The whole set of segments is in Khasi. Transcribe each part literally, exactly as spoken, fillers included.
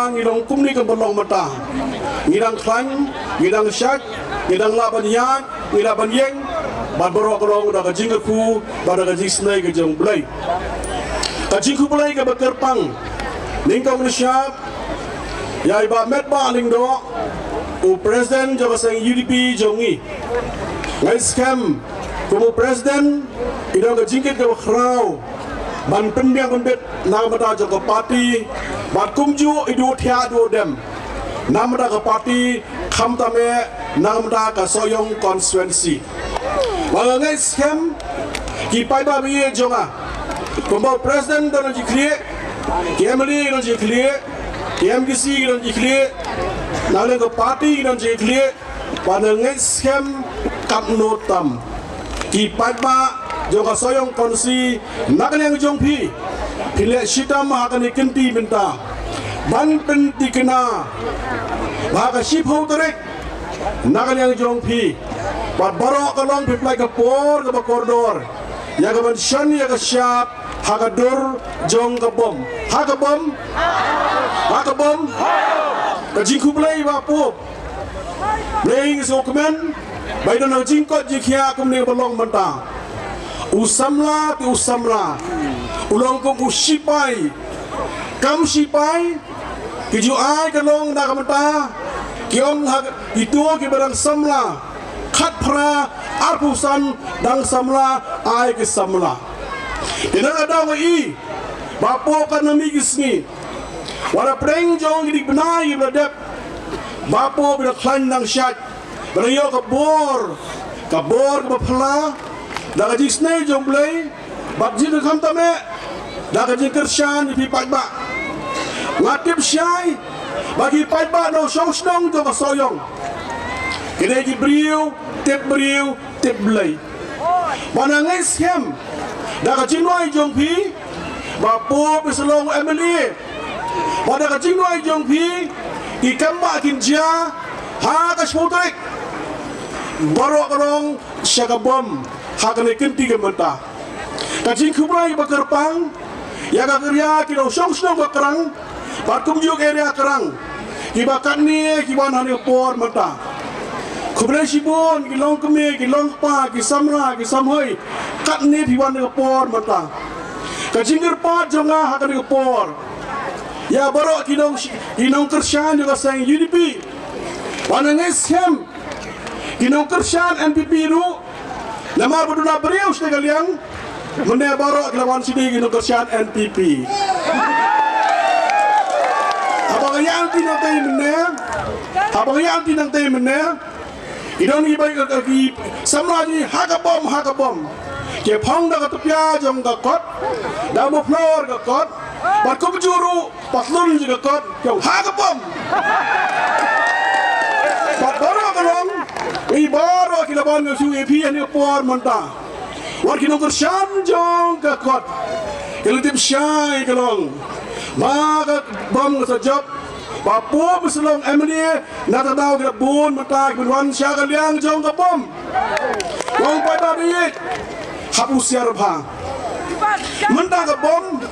Ngi long kumne kumba long mynta. Ngi dang khlaiñ, ngi dang shait, ngi dang lah ban ïaid, ngi lah ban ïeng, bad baroh ka long da ka jingkyrkhu bad da ka jingisynei ka jong U Blei. Ka jingkhublei kaba kyrpang nyngkong nyngshap ïa i Bah Metbah Lyngdoh, u President jong ka seng U D P jong ngi. Nga ngeit skhem kum u President, i don ka jingkit kaba khraw ban pynbiang pynbit na ka bynta jong ka party, bad kumjuh i duh thiah duh dem na ka bynta ka party, khamtam eh na ka bynta ka Sohiong constituency. Bad nga ngeit skhem ki paidbah ba ïeit jong nga, kumba u President don jingkyrkhu, ki M L A don jingkyrkhu, ki M D C don jingkyrkhu, na ka liang ka party don jingkyrkhu, bad nga ngeit skhem katno tam ki paidbah jong ka Sohiong constituency, na ka liang jong phi, phi leh shitom ha kane ka kynti mynta ban pyntikna ba ha ka shiphew tarik, na ka liang jong phi, bad baroh ka long phi pynlait ka por kaba kordor ïa ka ban shon ïa ka shyiap ha ka dur jong ka bom. Ha ka bom? Ha ka bom? Ka jingkhublei Bah Pope. Blei ngi sngewkmen ba i don ha ka jingkoit jingkhiah kumne ba long mynta. U samla te u samla, u long kum u shipai. Kam shipai, ki ju ai ka long na ka bynta, ki ong ha kito kiba dang samla, khatphra, arphew san dang samla, ai ki samla. Te na ka daw ngi i Bah Pope, katno mih ki sngi, wat la pdeng jong ki dei ki bnai kiba la dep, Bah Pope, ba la khlaiñ nang shait, ba la ïoh ka bor, ka bor kaba phylla da ka jingisynei jong U Blei, bad jingkyrkhu tam eh da ka jingkyrshan ïa phi paidbah. Nga tip shai ba ki paidbah nongshong shnong jong ka Sohiong ki dei ki briew tip briew tip Blei. Bad nga ngeit skhem da ka jingduwai jong phi, Bah Pope, phi sa long M L A, bad da ka jingduwai jong phi, ki kam ba kin jia ha ka shiphew tarik, baroh ka long sha ka bom ha kane ka kynti ka mynta. Ka jingkhublei ba kyrpang ïa ka area ki nongshong shnong ba Krang bad kumjuh ka area Krang, kiba katne ki wan ha kane ka por mynta. Khublei shibun ki longkmie, ki longkpa, ki samla, ki samhoi, katne phi wan ha kane ka por mynta. Ka jingkyrpad jong nga ha kane ka por ïa baroh ki nong, ki nongkyrshan jong ka seng U D P, bad nga ngeit skhem ki nongkyrshan N P P ruh, namar ba duna briew sha ka liang, mynne baroh ki la wan sha ki nongkyrshan N P P. Haba nga ïa aiti nangtei mynne, haba nga ïa aiti nangtei mynne, i don i ba i ka, ki samla ji ha ka bom, ha ka bom. Ki phong da ka typia jong ka kot, da muffler ka kot, bad kumjuh ruh patlun jong ka kot, ki ong ha ka bom. Bad baroh ka long, i baroh ki la ban nga shu ïa phi ha kane ka por mynta. Wat ki nongkyrshan jong ka kot, ki la tip shai ka long ba ka bom ka sa jop, Bah Pope, phi sa long M L A, na ka daw ki la bun mynta ki ban wan sha ka liang jong ka bom. Long paidbah ba ïeit, hap husiar bha. Mynta ka bom,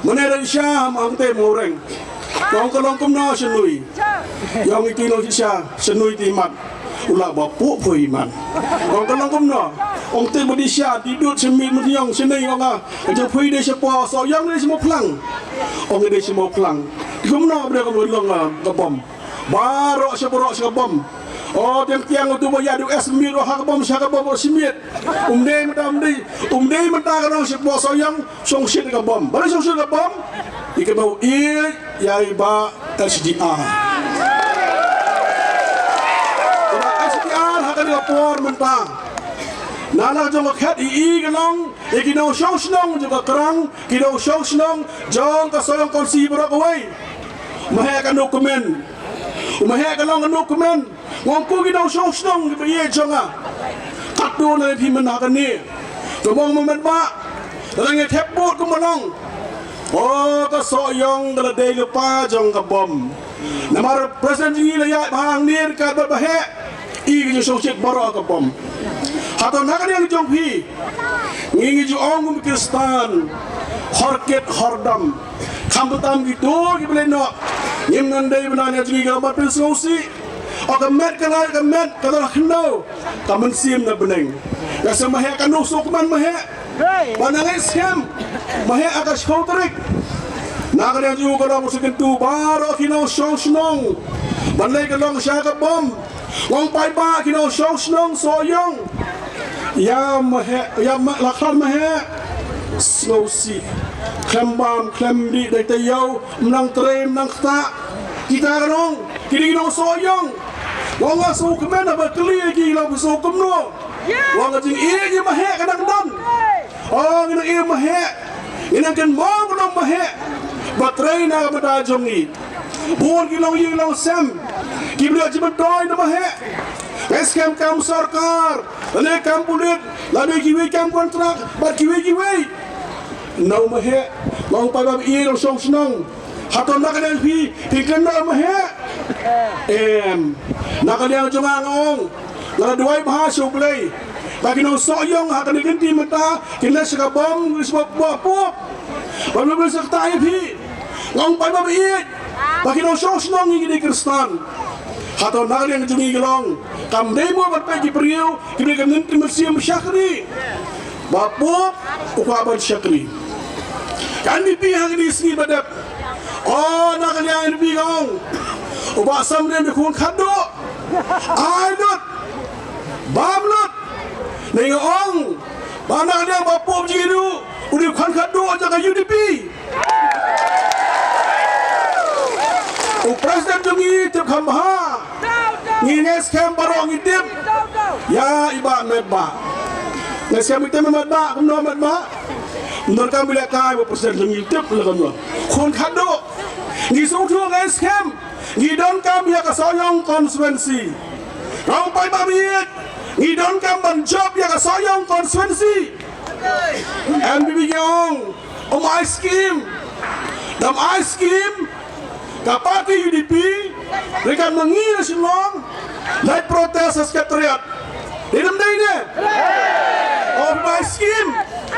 mynne dang sha, hangtei mawreng. Ong ka long kumno, sha nui. Ïa ong iti nong shisha, sha nui te i mat. U lah Bah Pope poi i mat. Ong ka long kumno. Ong te ba dei sha, dei dud sha miet, mut ïong sha nui, ong a. Ka jong poi dei sha poh, Sohiong dei sha Mawphlang. Ong dei sha Mawphlang. Kumno ba dei ka long, ah, ka bom. Baroh sha baroh sha ka bom. O, tiang tiang utu ba ïa du es miet, o, ha ka bom, sha ka bom, o, sha miet. Um dei mynta, um dei, um dei mynta ka long sha poh Sohiong, shong shit ka bom. Ba la shong shit ka bom, i kynmaw ïa i Bah S D R. I Bah S D R ha kane ka por mynta, na la jong ka khet i i ka long ïa ki nongshong shnong jong ka Krang, ki nongshong shnong jong ka Sohiong Constituency baroh kawei. Ma heh kano kmen, ma heh ka long kano kmen. Nga ong ko ki nongshong shnong kiba ïeit jong nga, katno na phi mynta ha kane. Kumba ong u Metbah, lada ngi thep bud kumba long, o, ka Sohiong ka la dei lypa jong ka bom. Namar President jong ngi la ïaid bha hangne ryngkat bad ba heh. I ka jingshongshit baroh ka bom. Hato na ka liang jong phi, ngi ngi ju ong kum Khristan, hor kit hor dam. Khamtam kito kiba leit noh Ngim nang dei ba na ïa jngi ka mat pynsngewsih. O ka met ka lai ka met ka la khyndew ka mynsiem na bneng. Ka sa maheh ka nu suk man maheh. Ba na ngai skhem maheh aka shkau tarik. Na ka dei ju ka dong sa kyntu baroh ki nongshong shnong. Ban lei ka long sha ka bom. Ngong paidbah ki nongshong shnong Sohiong. Ïa maheh ïa ma la khlad maheh. Sngewsih. Khlem bam khlem dih dei te ïew. Mnang trei mnang kta. Kita ka nong ki dei ki nong Sohiong. Ngong nga sngewkmen ba kylli ki la sngewkmen. Wa ka jingïeit ïa maheh ka dang don. O ngi nang ïa maheh. Ngi nang kynmaw ka long maheh. Ba trei na ka bynta jong ngi. Bun ki long ïing long sem. Ki briew jingmyntoi na maheh. Ngi skhem kam sorkar. Lane kam pulit. Lane kiwei kam kontrak. Bad kiwei kiwei. Nau maheh. Long paidbah ïa long shong shnong. Hato na ka liang phi phi kynnoh maheh? Em. Na ka liang jong nga nga ong. Nga la duwai bha sha U Blei ba ki nong Sohiong ha kane ka kynti mynta kin leit sha ka bom, kin leit sha ka bom. Ba U Blei sa ktah ïa phi. Nga ong paidbah ba ïeit ba ki nong shong shnong ngi ki dei Khristan. Hato na ka liang jong ngi ki long kam dei mo ban peit ki briew ki briew kam nym tim mynsiem shakri. Ba pop u kwah ban shakri. Ka N P P ha kine ki sngi ba dep. O na ka liang N P P ka ong u Bah Samden u khun khatduh. Ai lut. Bam lut. Ngi ong ba na ka liang ba pop ji ruh u dei u khun khatduh jong ka U D P. U President jong ngi tip kham bha. Ngi ngi skhem baroh ngi tip. Ïa i Bah Metbah. Ngi skhem i tip Metbah, kumno Metbah. Ym donkam ïalehkai ba President jong ngi tip la kumno. Khun khatduh. Ngi sngewthuh ngi skhem. Ngi donkam ïa ka Sohiong constituency. Nga ong paidbah ba ïeit. Ngi donkam ban jop ïa ka Sohiong constituency. N P P ki ong um ai skim. Dam ai skim. Ka party U D P ryngkat ma ngi na Shillong leit protest ha Secretariat. Dei ne ym dei ne? O phim ai skim.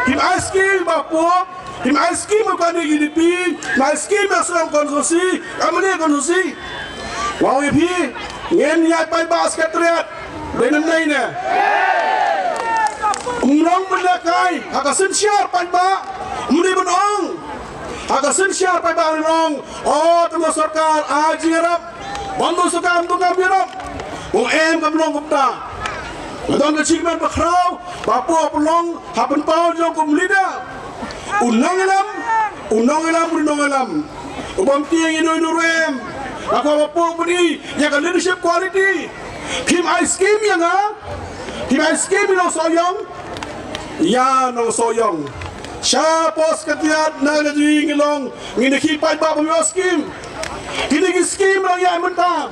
Phim ai skim ba pop. Phim ai skim ba ka dei U D P. Phim ai skim ba Shillong constituency. Ka mane constituency. Wa ong ïa phi ngin ïaid paidbah ha Secretariat. Dei ne ym dei ne? Ym long ban lehkai ha ka synshar paidbah. Ym dei ban ong ha ka synshar paidbah ban ong o tang sorkar ai jingïarap. Ban ong sorkar ym donkam ïarap. Ong em kam long kumta. Nga don ka jingkmen bakhraw ba pop long ha pynpaw jong kum leader. U nongïalam, u nongïalam, u nongïalam. U bym tieng ïa u nongïalam. Nga kwah ba pop bad i ïa ka leadership quality. Phim ai skim ïa nga. Phim ai skim ïa nong Sohiong. Ïa nong Sohiong. Sha post ka tiat na ka jingïalong ngin ïa ki paidbah bym ïoh skim. Kine ki skim long ïa mynta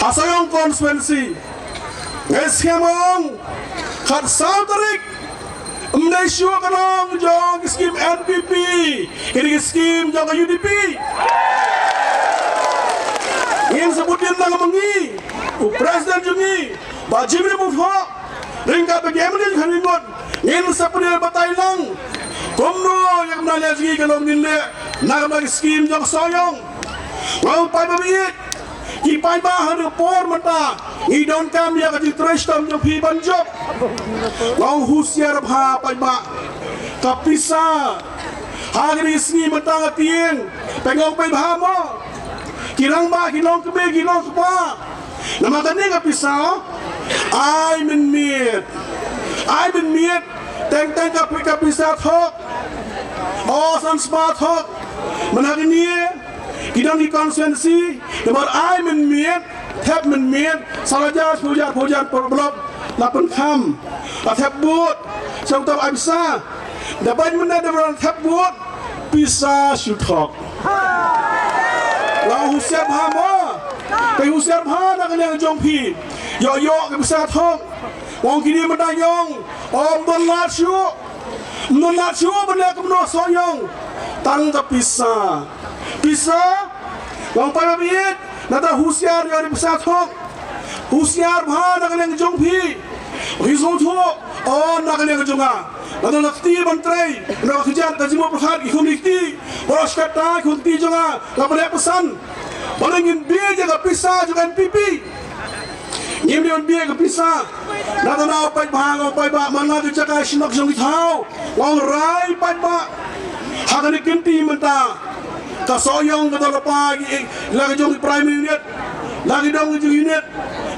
ha Sohiong constituency. Ngi skhem ong khatsaw tarik. Ym dei shuh ka long jong ki skim N P P. Kine ki skim jong ka U D P. Ngin sa bud dien lang ma ngi u president jong ngi Bah Jim Ri Bun Hok. Ryngkat bad ki M L A jong ka ri ngut ngin sa pynïaid batai lang. Kumno ïa ka bnai ïa jngi ka long ngin leh na ka bnai ki skim jong Sohiong. Nga ong paidbah ba ïeit, ki paidbah ha ka por mynta ngi donkam ïa ka jingtrei shitom jong phi ban jop. Nga ong husiar bha paidbah. Ka pisa ha kine ki sngi mynta nga tieng. Pynngong pynbha mo. Ki rangbah ki long kmie ki long kpa. Namar kane ka pisa ai mynmiet. Ai mynmiet. Teng teng ka pi- ka pisa thok. O san spah thok. Mynta kine ki don ki constituency. Namar ai mynmiet. Thep mynmiet. Sa hajar, phew hajar, phew hajar per block. La pynkham. La thep bud. Sa uta ai pisa. Da bad mynta da ban thep bud. Pisa shu thok. Nga husiar bha mo. Phi husiar bha na ka liang jong phi. Ïoh ïoh ka pisa thok. Ong kine mynta ïong. Ym don lad shuh. Ym don lad shuh ban leh kumno Sohiong. Tang ka pisa. Pisa. Ong paidbah ba ïeit. Nangta husiar ïa ka pisa thok. Husiar bha na ka liang jong phi. Phi sngewthuh. O na ka liang jong nga. Nga don la kti ban trei. Nga kjat ka jingmut pyrkhat ki khun ki kti. Baroh shi katta ki khun ki kti jong nga. Nga pynleh pesan. Balei ngin bih ïa ka pisa jong N P P? Ngim dei ban bih ïa ka pisa. Nangta u paidbah, nga ong paidbah, man la ka jaka shnong jong ki thaw, nga ong rai paidbah. Ha kane ka kynti mynta, ka Sohiong ka don lypa, la ka jong ki primary unit, la ki dong ki jong unit.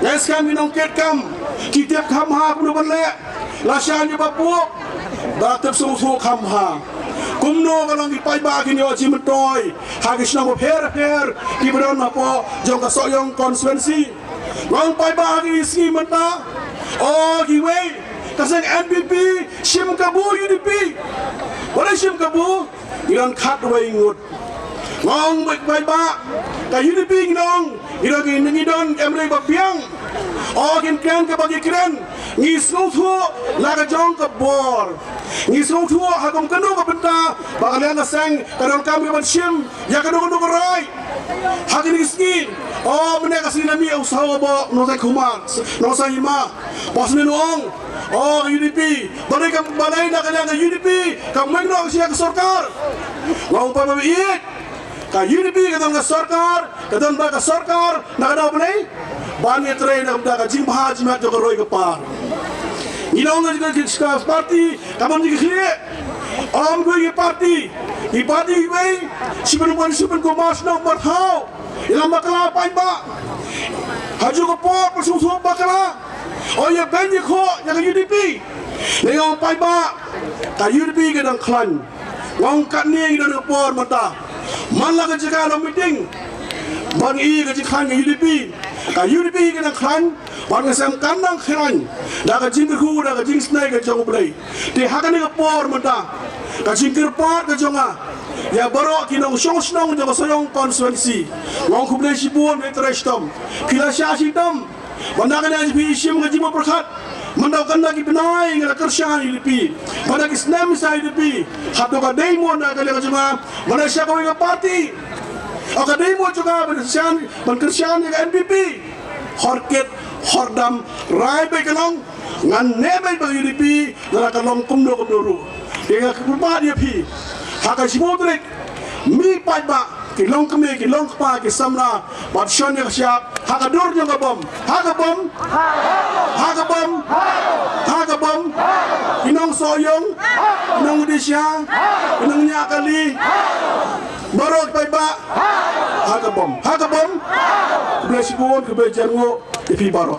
Nga ïa skhem ki nongkitkam ki tip kham bha kumno ban leh. Lashai ïa ba puk ba tip sngewthuh kham bha. Kumno ka long ki paidbah kin ïoh jingmyntoi ha ki shnong bapher bapher kiba don hapoh jong ka Sohiong constituency. Nga ong paidbah ha ki sngi mynta, o kiwei, ka seng N P P shim kabu U D P. Balei shim kabu? Ngi don khatwei ngut. Nga ong beit paidbah, ka U D P ngi ong, ngi don, ngi don em re ba biang. O kin kren kaba ki kren, ngi sngewthuh la ka jong ka bor. Ngi sngewthuh ha kum kano ka bynta ba ka liang ka seng ka donkam ka ban shim ïa kano kano ka rai. Ha kine ki sngi, o mynne ka sngi na mih u Sawbok Nongsaikhumar, Nongsai Hima. Bad sngewthuh ong, o ka U D P, balei ka, balei na ka liang ka U D P ka meng noh ka shi ka sorkar. Nga ong paidbah ba ïeit, ka U D P ka don ka sorkar, ka don ba ka sorkar na ka daw balei? Ban ïatrei na ka bynta ka jingbha jingmiat jong ka roi ka par. Ngi ong ka, ka, ka party ka bym jingkhlieh. Ym dei ki party, ki party kiwei, shi pynwan shi pynkup mar shnong mar thaw. Ïalam bakla paidbah. Ha kajuh ka por pynshong suk bakla. O ïa beiñ ïa khoh ïa ka U D P. Nga ong paidbah, ka U D P ka dang khlaiñ. Nga ong katne ngi don ka por mynta. Man la ka jaka long meeting, ban ïohi ka jingkhlaiñ ka U D P. Ka U D P ka dang khlaiñ. Bad nga sngew kan dang khlaiñ da ka jingkyrkhu, da ka jingisynei ka jong U Blei. Te ha kane ka por mynta, ka jingkyrpad ka jong nga ïa baroh ki nongshong shnong jong ka Sohiong constituency, nga ong khublei shibun, ïa trei shitom. Phi la shah shitom. Mynta kane phi shim ka jingmut pyrkhat. Mynta kane ki bnai nga la kyrshan ïa phi. Mynta ki snem sa ïa phi. Hato ka dei mo na ka liang ka jong nga ban shah kawei ka party? O ka dei mo jong nga ban kyrshan, ban kyrshan ïa ka N P P? Hor kit hor dam, rai beit ka long, ngan neh beit bad U D P, lada ka long kumno kumno ruh. Te nga kyrpad ïa phi, ha ka shiphew tarik, mih paidbah, ki longkmie, ki longkpa, ki samla, bad shon ïa ka shyiap ha ka dur jong ka bom. Ha ka bom, ha ka bom, ha ka bom. Ki nong Sohiong, ki nong Rishia, ki nong Niakali, baroh paidbah, ha ka bom, ha ka bom. Khublei shibun, khublei jan nguh ïa phi baroh.